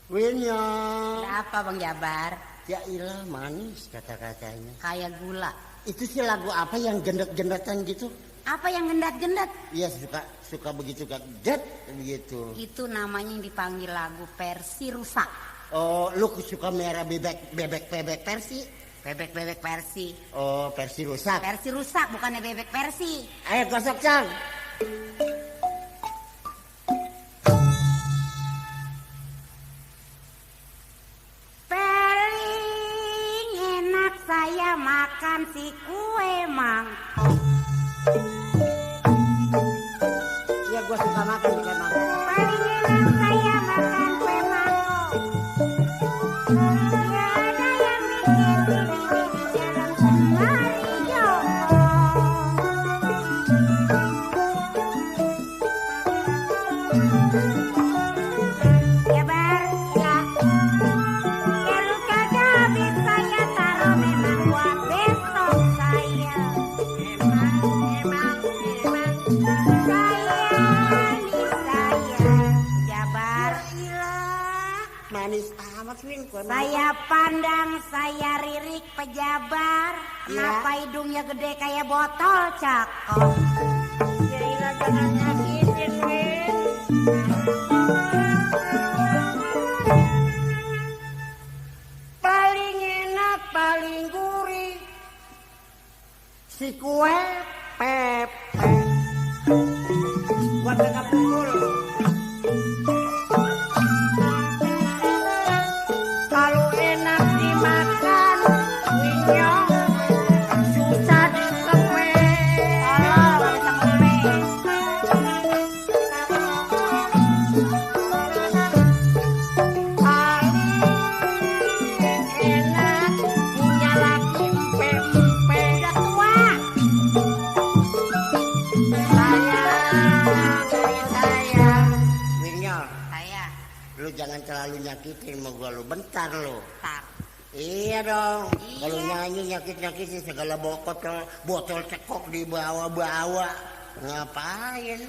Winyo. Ada apa Bang Jabar? Ya ilah manis kata-katanya. Kayak gula. Itu sih lagu apa yang gendet-gendetan gitu? Apa yang gendat-gendat? Iya suka begitu kan get begitu. Itu namanya yang dipanggil lagu versi rusak. Oh, lu suka merah bebek versi? Bebek versi. Oh, versi rusak. Versi rusak bukannya bebek versi. Ayo gosok Cang. Paling enak saya makan si kue mangkok. Iya gua suka makan kue mangkok. Paling enak saya makan kue mangkok. Ya ada yang bikin di dalam sembari jongkok. Ya Bar, ya. Kalau kagak habis saya taruh memang buat besok saya. Emang saya Jabar. Manis amat Win kue mangkok. Saya pandang, saya ririk pejabar. Kenapa hidungnya gede kayak botol cakep? Ya ilah jangan nyakitin Win. Paling enak, paling gurih si kue pepe. Buat kakak pukul. Kalau enak dimakan, Winyo susah dikepe. Tolong bisa ngepe. Paling enak punya laki empe-empe. Udah tua. Sayang. Winyo, Saya lu jangan terlalu nyakitin sama gua lu. Bentar lu. tar. Iya dong. Iya. Kalau nyanyi nyakit-nyakitin segala botol cekok dibawa-bawa. Ngapain?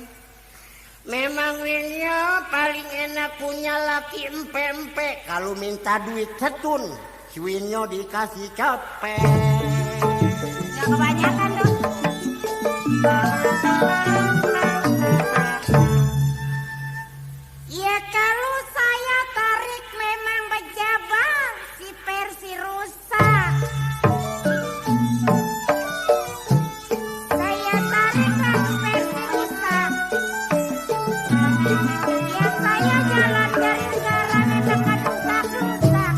Memang Winyo paling enak punya laki empe-empe. Kalau minta duit setun, si Winyo dikasih cepet. Nggak kebanyakan dong. Ya kalau saya tarik memang pejabat si versi rusak. Saya tarik lagu versi rusak. Ya saya jalan dari negara memang kedusak-dusak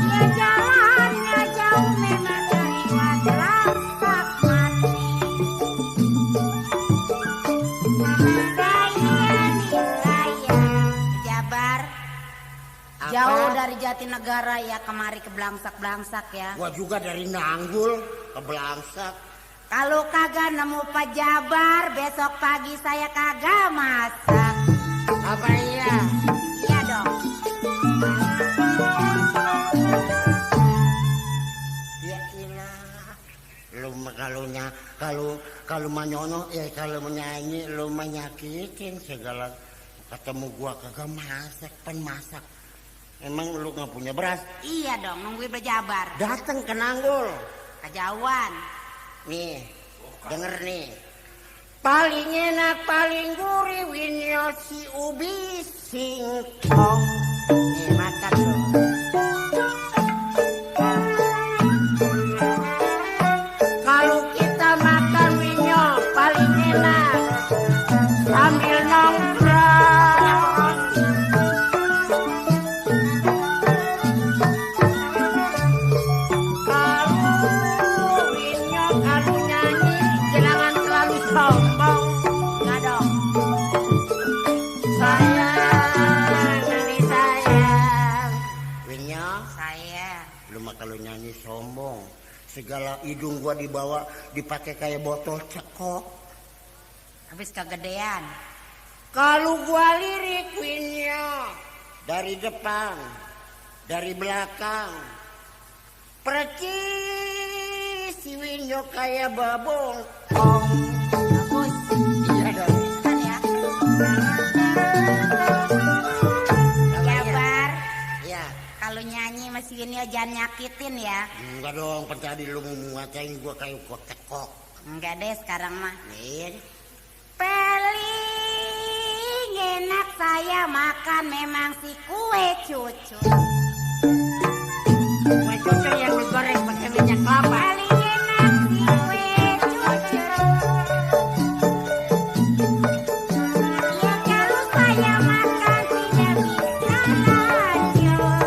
Ya jalannya jauh memang dari Madrasah Mati. Saya Jabar Apa? jauh dari Jatinegara ya kemari ke Belangsak ya. Gua juga dari Nanggul ke Belangsak. Kalau kagak nemu Pak Jabar besok pagi saya kagak masak. Apa iya? Iya dong. Ya ilah. Lu mah kalau manyono kalau menyanyi lu menyakitin segala ketemu gua kagak masak masak. Emang lu nggak punya beras? Iya dong nungguin Pak Jabar. Dateng ke Nanggul. Kejauhan. Nih, denger nih. Paling enak, paling gurih, Winyo si ubi singkong. Nih, makan dong. Kalau kita makan Winyo, paling enak. Sambil nongkrong. Kalau Winyo, kalau nyanyi, jangan terlalu sombong. Enggak dong. Sayang, nani sayang. Winyo, Saya lu mah kalau nyanyi sombong. Segala hidung gua dibawa dipakai kayak botol cekok. habis kegedean. Kalau gua lirik Winyo dari depan, dari belakang, percis si Winyo kayak babong. ya jangan nyakitin ya. Enggak dong, tadi lu mau ngatain gua kayak gua tekok. Enggak deh sekarang mah. Nih. Paling enak saya makan memang si kue cucur. Kue cucur yang digoreng pakai minyak kelapa. Paling enak si kue cucur. Ya kalau saya makan tidak bisa lanjut.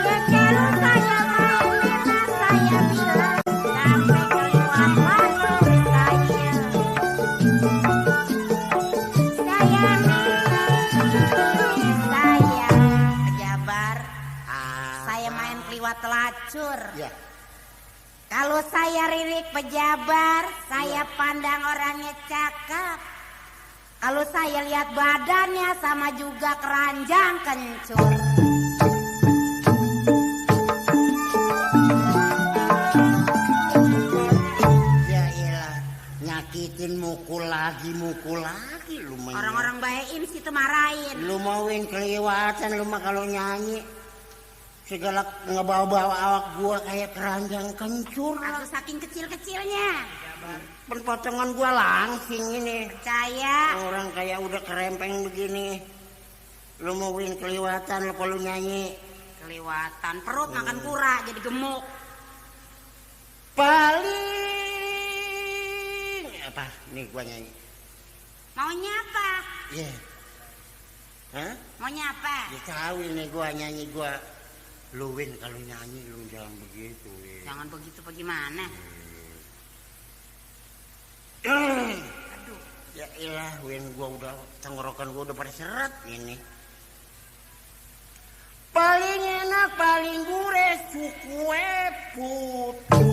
Ya kalau saya main memang saya bilang sampai keluar waktu saya. Saya pejabar, saya main keliwat telacur. Ya. Kalau saya Ririk pejabar, saya pandang orangnya cakep. Kalau saya lihat badannya sama juga keranjang kencur. Ya iyalah, nyakitin mukul lagi lu main. Orang-orang baik ini situ marahin. Lu mauin kelewatan lu mah kalau nyanyi. Segala ngebawa-bawa awak gua kayak keranjang kencur. Aku saking kecil-kecilnya. Penpotongan gua langsing ini. Percaya. Orang kayak udah kerempeng begini. Lu mauin kelewatan lu kalau nyanyi. Kelewatan perut makan kura jadi gemuk. Paling apa? Nih gua nyanyi. Maunya apa? Iya. Hah? Maunya apa? Ya tahu ini gua nyanyi gua. Lu Win kalau nyanyi lu jangan begitu, Win. Jangan begitu bagaimana? Aduh. Ya ilah Win gua udah tenggorokan gua udah pada seret ini. Paling enak paling gurih kue putu.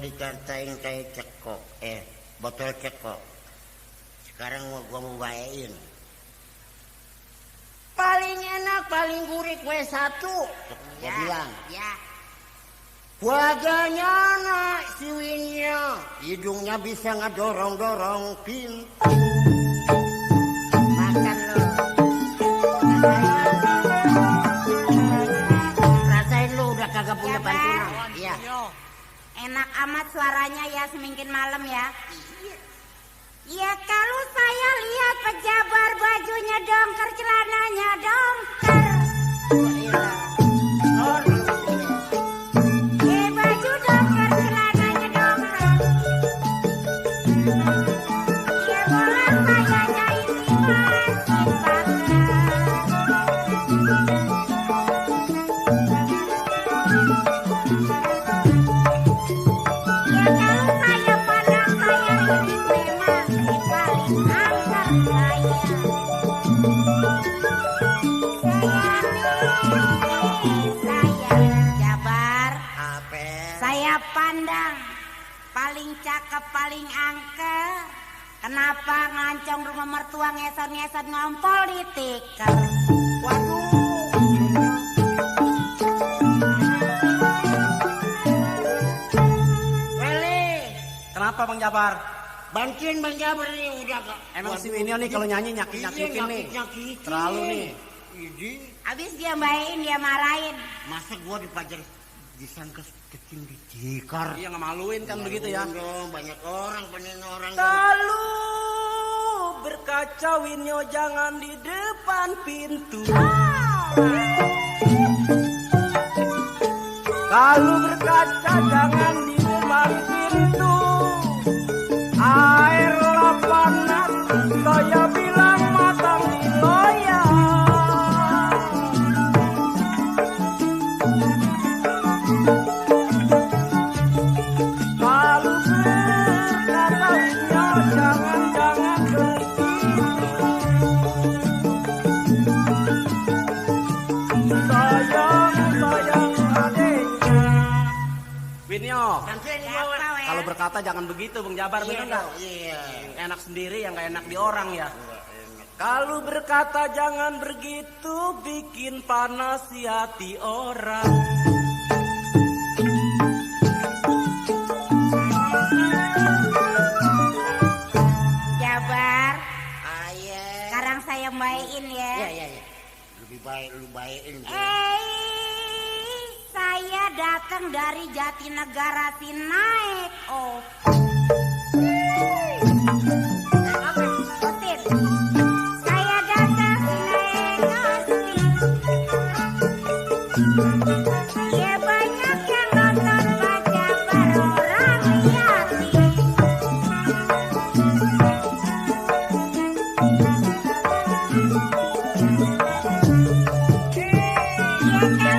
Dikatain kayak cekok, botol cekok. Sekarang gua mau bayain. Paling enak, paling gurih kue satu. Gua bilang. Ya. Wajahnya anak siwinya, hidungnya bisa ngedorong-dorong pintu. Makan lo. Rasain lo udah kagak punya bantuan. Iya. Enak amat suaranya ya semingkin malam ya. Ya kalau saya lihat pejabar bajunya dongker, celananya dongker. Baju dongker, celananya dongker. Ya bola saya jahit masih pakai. Saya pandang paling cakep paling angker. Kenapa ngancong rumah mertua ngesot-ngesot ngompol di tikar. Waduh. Weli. Kenapa Bang Jabar? Bantuin Bang Jabar nih udah kak. Emang si Winio nih kalau nyanyi nyakitin nih. Terlalu nih. Ini. Habis dia bayain dia marahin. Masa gua dipajang disangka kecil di tikar. Iya ngemaluin kan begitu ya. Dong, banyak orang penin orang. Kalau berkaca Winio jangan di depan pintu. Kalau berkaca jangan di depan pintu. Air panas saya bilang matang di loyang. berkata jangan begitu Bang Jabar, bener nggak? Iya. Enak sendiri yang nggak enak di orang ya. Nggak enak. Kalau berkata jangan begitu bikin panas di hati orang. Jabar, Iya. sekarang saya bayiin ya. Iya. Lebih baik lu baikin. Saya datang dari Jatinegara Sinaek. Oh. Putin. Saya datang Sinaek. Ya banyak yang nonton Pak Jabar orang liatin. Ya